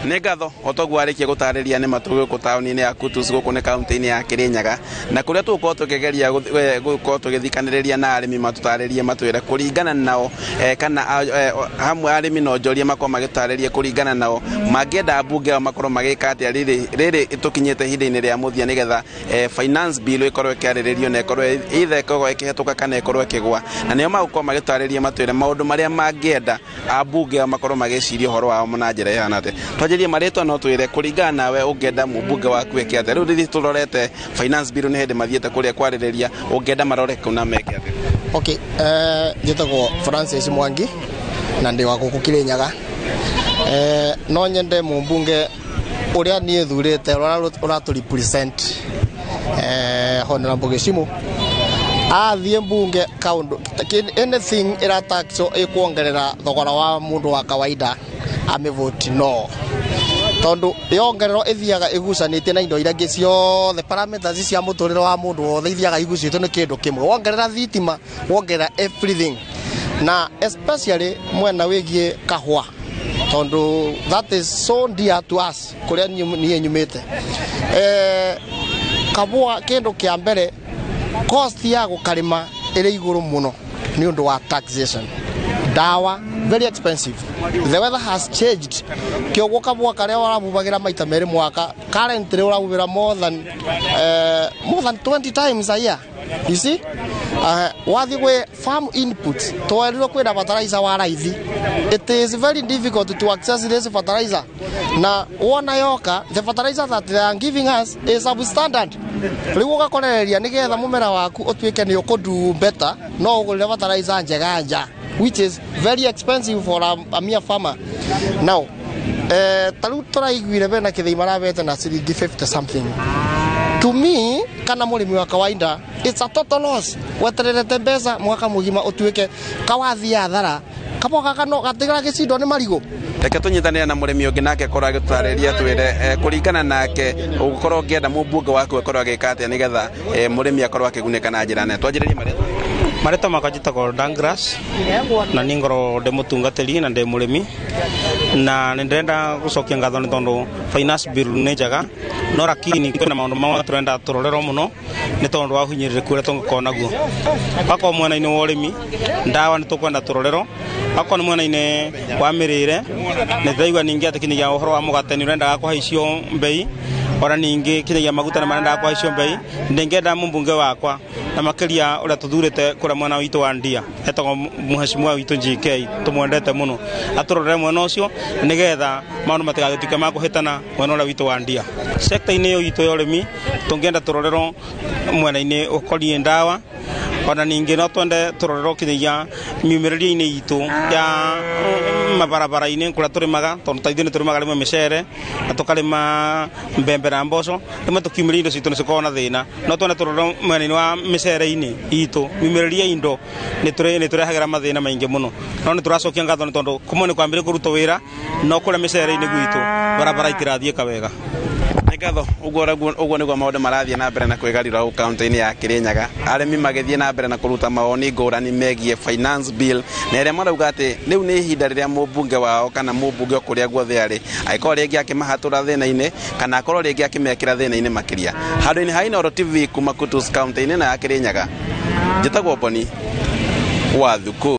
Nĩ ngatho otoguo arĩkia gũtarĩria nĩ matũ gũkũ taũni-inĩ ya Kutus, gũkũ nĩ kaunti-inĩ ya Kirinyaga, na kũrĩa tũgũkorwo tũkĩgeria gũkorwo tũgĩthikanĩrĩria na arĩmi matũtarĩrie, matwĩre kũringana nao, kana hamwe arĩmi no njorie makorwo magĩtarĩria kũringana nao mangĩenda mbunge ao makorwo magĩka atĩa rĩrĩ rĩrĩ tũkinyĩte ihinda-inĩ rĩa mũthia, nĩgetha finance bill ĩkorwo ĩkĩarĩrĩrio na ĩkorwo either ĩkorwo ĩkĩhetũka kana ĩkorwo ĩkĩgwa, na nĩo magũkorwo magĩtarĩria, matwĩre maũndũ marĩa mangĩenda ambunge ao makorwo magĩciria ũhoro wao na njĩra ĩhana atĩa. Twanjĩrie marĩtwa, no twĩre kũringana nawe ũngĩenda mũmbunge waku eke atĩa rĩu rĩrĩ tũrorete finance bill, nĩ hĩndĩ mathiĩte kũrĩa kwarĩrĩria, ũngĩenda marore kũ na meke atĩa? Okay, njĩtagwo Francis Mwangi na ndĩ wa gũkũ Kirinyaga. No nyende mũmbunge ũrĩa niĩ thurĩte, ũrĩa ũratũ represent, Honorable Gĩcimu, athiĩ mbunge kaundu anything ĩrataxwo ĩkuongerera thogora wa mũndũ wa kawaida amĩvoti no, tondu yongererwo ĩthiaga ĩgucanĩtie na indo iria ingĩ ciothe. Parameters cia mũtũrĩre wa mũndũ wothe ithiaga igucĩtio nĩ kĩndũ kĩmwe. Wongerera thitima, wongerera everything, na especially mwena wĩgiĩ kahũa, tondu that is so dear to us kũrĩa niĩ nyumĩte. Kabũa kĩndũ kĩa mbere, cost ya gũkarĩma ĩrĩ igũrũ mũno nĩ ũndũ wa taxation, dawa very expensive, the weather has changed. Kĩoguo kabũa karĩa ũrabubagĩra maita merĩ mwaka, currently ũrabubĩra more than 20 times a year, you see. Wathiĩ gwĩ farm input, twerirwo kwĩna fertilizer wa raithi. It is very difficult to access this fertilizer, na wona yoka, the fertilizer that they are giving us is substandard. Rĩu ũgakorereria nĩgetha mũmera waku ũtuĩke nĩ ũkũdu better, no ũgũrĩre fertilizer njega nja, which is very expensive for a mere farmer. Now ta rĩu tũraiguire bena kĩthĩi marabete na ciringi 50 something. To me, kana mũrĩmi wa kawaida, it's a total loss. Wetererete mbeca mwaka mũgima ũtuĩke kawathi athara kabo gaka no gatigara gĩcindwo nĩ marigũ. Reke tũnyitanĩre na mũrĩmi ũngĩ nake akorwo agĩtũtarĩria, twĩre kũringana nake ũgũkorwo ũngĩenda mũmbunge waku akorwo agĩka atĩa nĩgetha mũrĩmi akorwo akĩgunĩka na njĩra nene. Twanjĩrĩrie marĩtwa. Marĩtwa makwa njĩtagwo Douglas, na niĩ ngorwo ndĩ mũtungatĩri na ndĩ mũrĩmi, na nĩ ndĩrenda gũcokia ngatho nĩ tondũ finance bill nĩ njega, no lakini kwĩna maũndũ mamwe tũrenda tũrorerwo mũno nĩ tondũ wa ũhinyĩrĩrĩku ũrĩa tũngĩkorwo naguo. Wakorwo mwena-inĩ wa ũrĩmi, ndawa nĩ tũkwenda tũrorerwo. Wakorwo nĩ mwena-inĩ wa mĩrĩre, nĩ ndĩraigua ningĩ atĩ kinyagia ũhoro wa mũgate nĩ ũrendaga kũhaicio mbei, ona ningĩ kinyagia maguta nĩ marendaga kũhaicio mbei. Ndĩngĩenda mũmbunge wakwa, na makĩria ũrĩa tũthurĩte kũrĩa mwena witũ wa Ndia, etagwo mũheshimiwa witũ GK, tũmwendete mũno, atũrorere mwena ũcio nĩgetha maũndũ matigagĩtuĩke ma kũhĩtana mwena ũrĩa witũ wa Ndia. Sector-inĩ ĩyo itũ ya ũrĩmi, tũngĩenda tũrorerwo mwena-inĩ ũkoniĩ ndawa, ona ningĩ no twende tũrorerwo kinyagia miumĩrĩrie-inĩ itũ ya mabarabara-inĩ kũrĩa tũrĩmaga, tondũ ta ithuĩ nĩ tũrĩmaga rĩmwe mĩcere na tũkarĩma mbembe na mboco. Rĩmwe tũkiumĩria indo citũ nĩ cikoragwo na thĩna. No twende tũrorerwo mwena-inĩ wa mĩcere-inĩ itũ, miumĩrĩrie indo nĩ tũrehagĩra mathĩna maingĩ mũno. No nĩ tũracokia ngatho nĩ tondũ kũmwe nĩ kwambĩrĩria kũrutwo wĩra, no kũrĩa mĩcere-inĩ gwitũ barabara itirathiĩka wega. Nĩ ngatho. Ũguo nĩguo maũndũ marathiĩ na mbere na kwĩgarũra gũkũ kaunti-inĩ ya Kirinyaga, arĩmi magĩthiĩ na mbere na kũruta mawoni ngũrani megiĩ finance bill, na ĩrĩa marauga atĩ rĩu nĩ ihinda rĩrĩa mũmbunge wao kana mũmbunge o kũrĩa guothe arĩ angĩkorwo rĩngĩ akĩmahatũra thĩna-inĩ kana akorwo rĩngĩ akĩmekĩra thĩna-inĩ makĩria. Handũ-inĩ ha Inooro TV kuma Kutus, kaunti-inĩ ĩno ya Kirinyaga, njĩtagwo Boni wa Thuku.